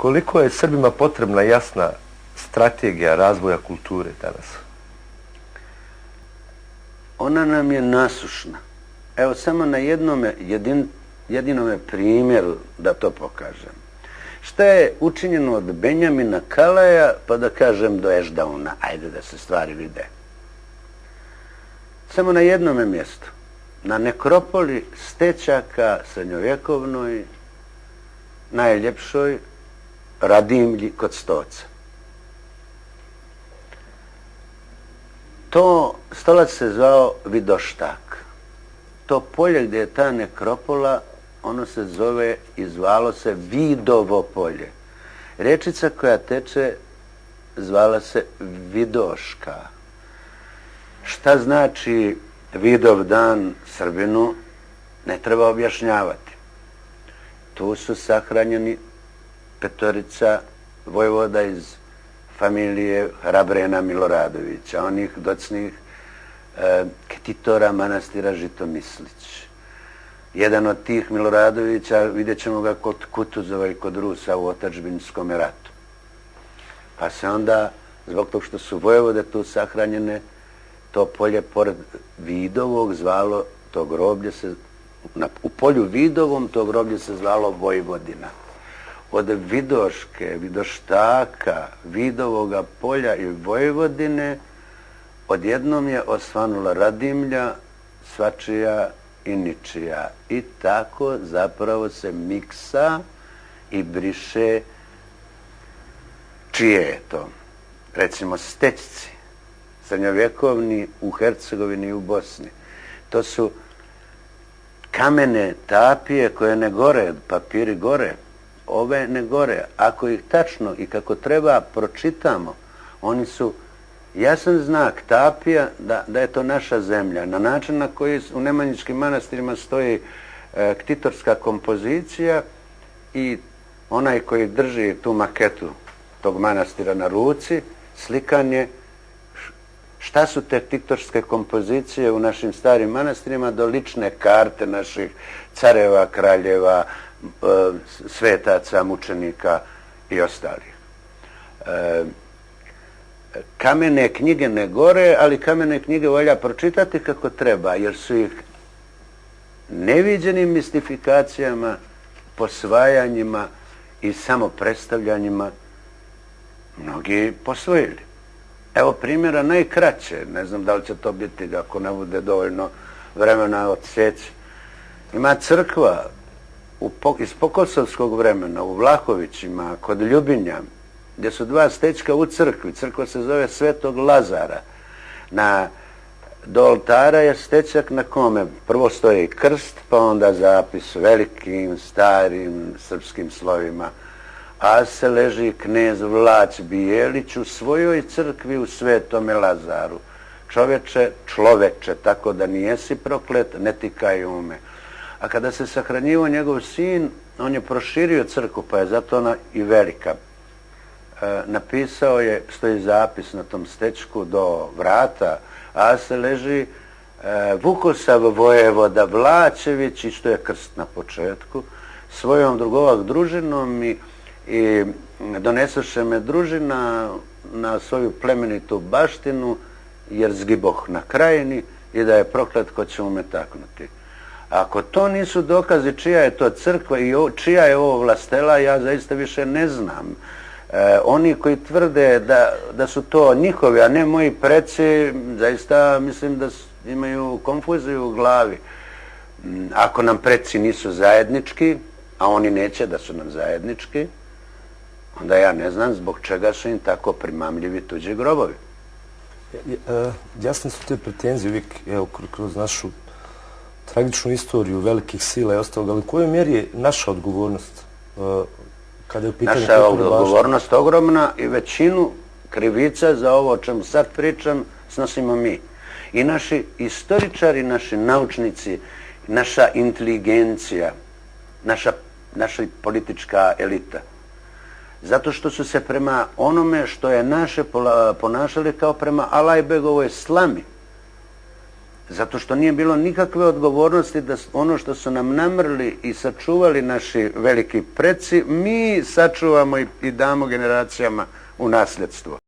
Koliko je Srbima potrebna jasna strategija razvoja kulture danas? Ona nam je nasušna. Evo samo na jedinome primjeru da to pokažem. Šta je učinjeno od Benjamina Kalaja, pa da kažem do Ešdauna, ajde da se stvari vide. Samo na jednome mjestu, na nekropoli Stećaka srednjovjekovnoj, najljepšoj, Radimlji kod Stoca. To stolac se zvao Vidoštak. To polje gdje je ta nekropola, ono se zove i zvalo se Vidovo polje. Rečica koja teče zvala se Vidoška. Šta znači Vidov dan Srbinu, ne treba objašnjavati. Tu su sahranjeni petorica vojvoda iz familije Hrabrena Miloradovića, onih docnih ktitora manastira Žitomislić. Jedan od tih Miloradovića vidjet ćemo ga kod Kutuzova i kod Rusa u otadžbinskom ratu. Pa se onda, zbog toga što su vojvode tu sahranjene, to polje pored Vidovog zvalo, to groblje se, u polju Vidovom to groblje se zvalo Vojvodina. Od Vidoške, Vidoštaka, Vidovoga polja i Vojvodine odjednom je osvanula Radimlja, svačija i ničija. I tako zapravo se miksa i briše čije je to. Recimo Stećci, srednjovjekovni u Hercegovini i u Bosni. To su kamene tapije koje ne gore, papiri gore. Ove ne gore. Ako ih tačno i kako treba pročitamo, oni su jasan znak tapija da je to naša zemlja. Na način na koji u Nemanjičkim manastirima stoji ktitorska kompozicija i onaj koji drži tu maketu tog manastira na ruci, slikan je šta su te ktitorske kompozicije u našim starim manastirima do lične karte naših careva, kraljeva, svetaca, mučenika i ostalih. Kamene knjige ne gore, ali kamene knjige valja pročitati kako treba, jer su ih neviđenim mistifikacijama, posvajanjima i samopredstavljanjima mnogi posvojili. Evo primjera najkraće, ne znam da li će to biti ako ne bude dovoljno vremena odsjeći. Ima crkva iz Pokosovskog vremena u Vlahovićima kod Ljubinja, gdje su dva stećka u crkvi. Crkva se zove Svetog Lazara. Do oltara je stećak na kome prvo stoji krst, pa onda zapis velikim, starim srpskim slovima. A se leži knez Vlać Bijelić u svojoj crkvi u Svetome Lazaru. Čoveče, tako da nijesi proklet, ne tikaj ume. A kada se sahranjivo njegov sin, on je proširio crkvu, pa je zato ona i velika. Napisao je, stoji zapis na tom stečku do vrata, a se leži Vukosav vojevoda Vlačević, i što je krst na početku, svojom drugovak družinom i donesoše me družina na svoju plemenitu baštinu, jer zgiboh na krajini i da je proklet ko će me taknuti. Ako to nisu dokazi čija je to crkva i čija je ovo vlastela, ja zaista više ne znam. Oni koji tvrde da su to njihovi, a ne moji preci, zaista mislim da imaju konfuziju u glavi. Ako nam preci nisu zajednički, a oni neće da su nam zajednički, onda ja ne znam zbog čega su im tako primamljivi tuđi grobovi. Jasne su te pretenzije uvijek, evo, kroz našu tragičnu istoriju velikih sila i ostalog, ali u kojoj mjeri je naša odgovornost kada je u pitanju... Naša odgovornost ogromna i većinu krivica za ovo o čemu sad pričam snosimo mi. I naši istoričari, naši naučnici, naša inteligencija, naša politička elita. Zato što su se prema onome što je naše ponašali kao prema Alajbegovoj slami. Zato što nije bilo nikakve odgovornosti da ono što su nam namrli i sačuvali naši veliki preci, mi sačuvamo i damo generacijama u nasljedstvo.